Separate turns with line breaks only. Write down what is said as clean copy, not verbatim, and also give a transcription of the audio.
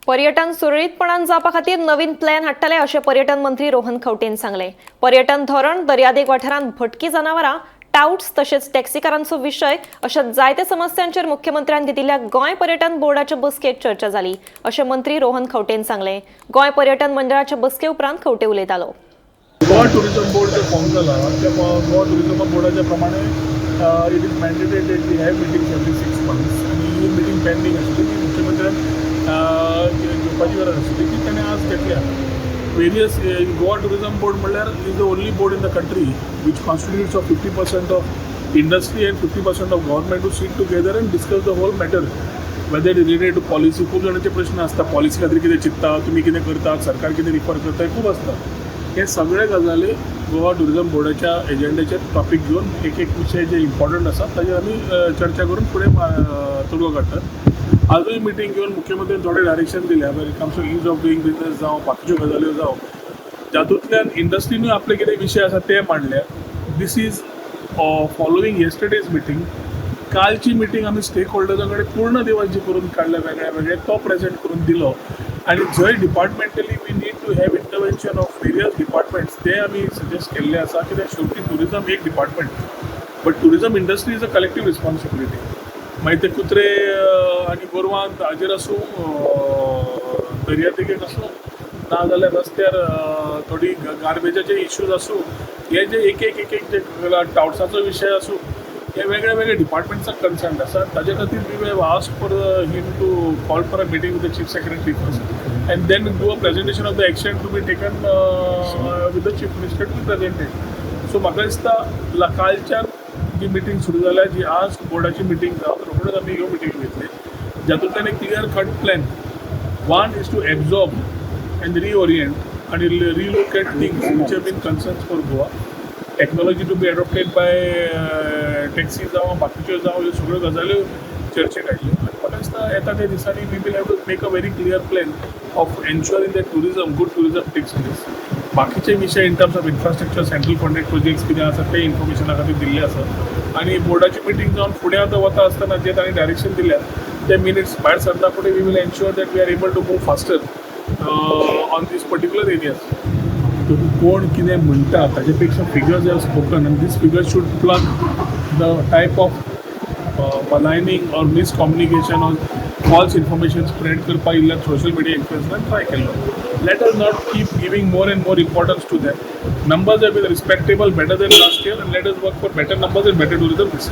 पर्यटन सुरळीतपणान जावपा खातीर नवीन प्लॅन हाडटले अशें पर्यटन मंत्री रोहन खंवटेन सांगलें. पर्यटन धोरण, दर्यादेग वाठारांत भटकी जनावरां, टावट्स तशेंच टॅक्सीकारांचो विशय अशा जायत्या समस्यांचेर मुख्यमंत्र्यान घेतिल्ल्या गोंय पर्यटन बोर्डाच्या बसकेत चर्चा जाली अशें मंत्री रोहन खंवटेन सांगलें. गोंय पर्यटन मंडळाच्या बसके उपरांत खंवटे उलयतालो.
गोवा टुरिझम बोर्ड जे फॉर्म जाला, त्या गोवा टुरिझम बोर्डाच्या प्रमाणे it is mandated that we have meetings every 6 months आनी ही मिटींग पेंडींग आशिल्ली. ती मुख्यमंत्र्यान घेवपाची गरज आशिल्ली, ती ताणें आज घेतल्या. वेरियस गोवा टुरिझम बोर्ड म्हणल्यार is the only board in the country which constitutes of 50% of industry and 50% of government to sit together and discuss the whole matter, whether related to policy. खूब जाणांचे प्रश्न आसता, पॉलिसी खातीर कितें चिंत्ता तुमी, कितें करतात, सरकार कितें रिफर करता, खूब आसता. हे सगळे गजाली गोवा टुरिझम बोर्डाच्या एजेंडाचेर टॉपीक घेवन एक एक विशय जे इम्पॉर्टंट आसा ताजेर आमी चर्चा करून फुडें तोडगो काडटात. आजूय मिटींग घेवन मुख्यमंत्र्यान थोडे डायरेक्शन दिल्या when it comes to ease of doing business जावं, बाकीच्यो गजाल्यो जावं, जातूंतल्यान इंडस्ट्रीनूय आपले कितें विशय आसा ते मांडल्या. This is following yesterday's meeting. कालची मिटींग आमी स्टेक होल्डर्सां कडेन पूर्ण दिवस जी करून काडले वेगळे वेगळे, तो प्रेझेंट करून दिलो आनी जंय departmentally we need to have intervention of various departments, ते आमी सजेस्ट केल्ले आसा. कित्याक शेवटी टुरिजम एक department, but tourism industry is a collective responsibility. मागीर ते कुत्रे आनी गोरवां हाजेर आसूं, दर्यादेगेक आसूं, ना जाल्यार रस्त्यार थोडी गार्बेजाचे इश्यूज आसूं, हे जे एक एक एक एक जे टावट्साचो विशय आसूं, हे वेगळे वेगळे डिपार्टमेंट्साक कन्सर्न आसा. ताजे खातीर we have asked for him to call for a meeting with the chief secretary first and then do a presentation of the action to be taken with the chief minister to be presented. So म्हाका दिसता कालच्यान जी meeting सुरू जाल्या, जी आज बोर्डाची meeting जावन रोखडोच आमी ह्यो मिटींग घेतली, जातूंतल्यान एक clear cut plan. One is to absorb and reorient and relook at things which have been concerns for Goa. Technology to be adopted by taxi जावं, बाकीच्यो जावं, ह्यो सगळ्यो गजाल्यो चर्चेक आयल्यो आनी म्हाका दिसता येता त्या दिसांनी we will have to make a very clear plan of ensuring that tourism, good tourism takes place. बाकीचे विशय in terms of infrastructure, central funded projects कितें आसा ते इन्फॉर्मेशना खातीर दिल्ले आसा. आनी बोर्डाची मिटींग जावन फुडें आतां वता आसतना जे तांणी डायरेक्शन दिल्या ते मिनिट्स भायर सरता फुडें we will ensure that we are able to move faster on these particular areas. कोण कितें म्हणटा ताजे पेक्षा figures have spoken and these figures should plug the type of maligning or miscommunication or false information spread करपाक इल्ल्या social media इन्फ्लुएन्सरान try केल्लो. Let us not keep giving more and more importance to them. Numbers have been respectable, better than last year, and let us work for better numbers and better tourism this year.